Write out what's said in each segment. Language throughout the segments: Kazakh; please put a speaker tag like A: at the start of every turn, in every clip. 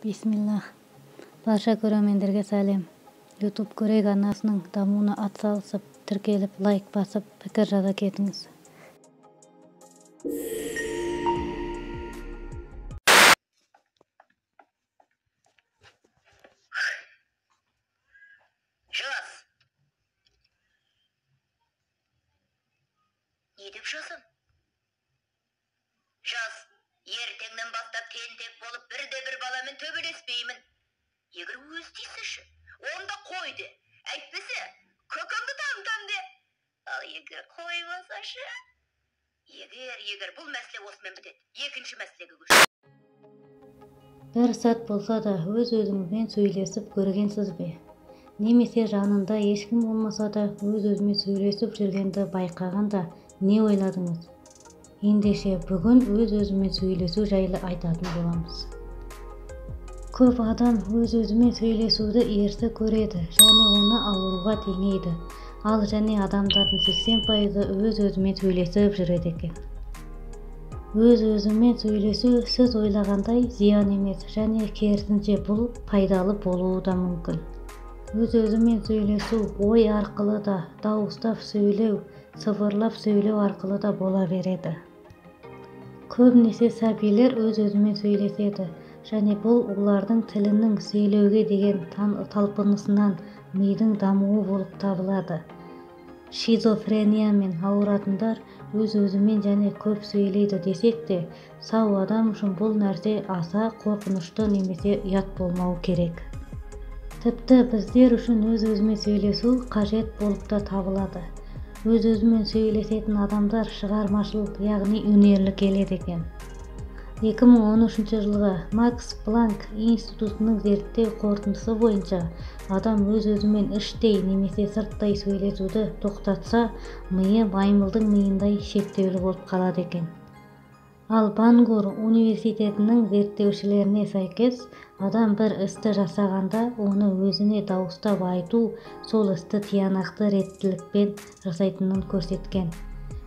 A: Бисмиллах. Барша көрермендерге сәлем. YouTube көрейік арнасының дамуына атсалысып, тіркеліп, лайк басып, пікір жаза кетіңіз.
B: Жаз. Не деп жазам? Жаз. Ертеңнен бастап тентек болып бірде-бір баламен төбелеспеймін. Егер өзі тисе, онда қой де. Әйтпесе, көкеңді там-там де. Ал егер қоймаса ше? Егер бұл мәселе осымен бітеді. Екінші мәселеге көш.
A: Бір сәт болса да өз-өзіңізбен сөйлесіп көргенсіз бе? Немесе жанында ешкім болмаса да өз-өзімен сөйлесіп жүргенді байқағанда не ойладыңыз? Ендеше бүгін өз-өзімен сөйлесу жайлы айтатын боламыз. Көп адам өз-өзімен сөйлесуді ерсі көреді және оны ауруға теңейді. Ал және адамдардың 80%-ы өз-өзімен сөйлесіп жүреді екен. Өз-өзімен сөйлесу сіз ойлағандай зиян емес және керісінше бұл пайдалы болуы да мүмкін. Өз-өзімен сөйлесу ой арқылы да, дауыстап сөйлеу, сыбырлап сөйлеу арқылы да бола береді. Көбінесе сәбилер өз-өзімен сөйлеседі және бұл олардың тілінің сөйлеуге деген талпынысынан мидың дамуы болып табылады. Шизофрениямен ауыратындар өз-өзімен және көп сөйлейді десек те, сау адам үшін бұл нәрсе аса қорқынышты немесе ұят болмауы керек. Тіпті біздер үшін өз-өзімен сөйлесу қажет болып та табылады. Өз-өзімен сөйлесетін адамдар шығармашыл, яғни өнерлі келеді екен. 2013 жылғы Макс Планк институтының зерттеу қорытындысы бойынша адам өз-өзімен іштей немесе сырттай сөйлесуді тоқтатса, миы маймылдың миындай шектеулі болып қалады екен. Ал Бангор университетінің зерттеушілеріне сәйкес, адам бір істі жасағанда оны өзіне дауыстап айту сол істі тиянақты реттілікпен жасайтынын көрсеткен.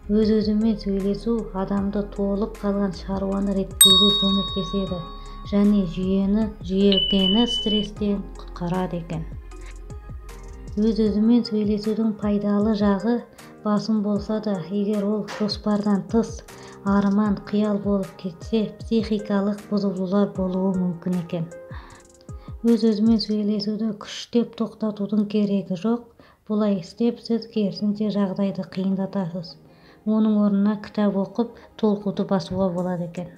A: Өз-өзімен сөйлесу адамды толып қалған шаруаны реттеуге көмектеседі және жүйкені стресстен құтқарады екен. Өз-өзімен сөйлесудің пайдалы жағы басым болса да, егер ол жоспардан тыс арман, қиял болып кетсе, психикалық бұзылулар болуы мүмкін екен. Өз-өзімен сөйлесуді күштеп тоқтатудың керегі жоқ. Бұлай істеп сіз керісінше жағдайды қиындатасыз. Оның орнына кітап оқып, толқуды басуға болады екен.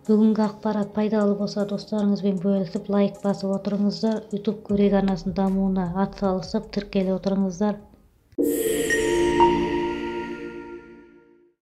A: Бүгінгі ақпарат пайдалы болса, достарыңызбен бөлісіп, лайк басып отырыңыздар. YouTube көрейік арнасының дамуына атсалысып, тіркеле отырыңыздар.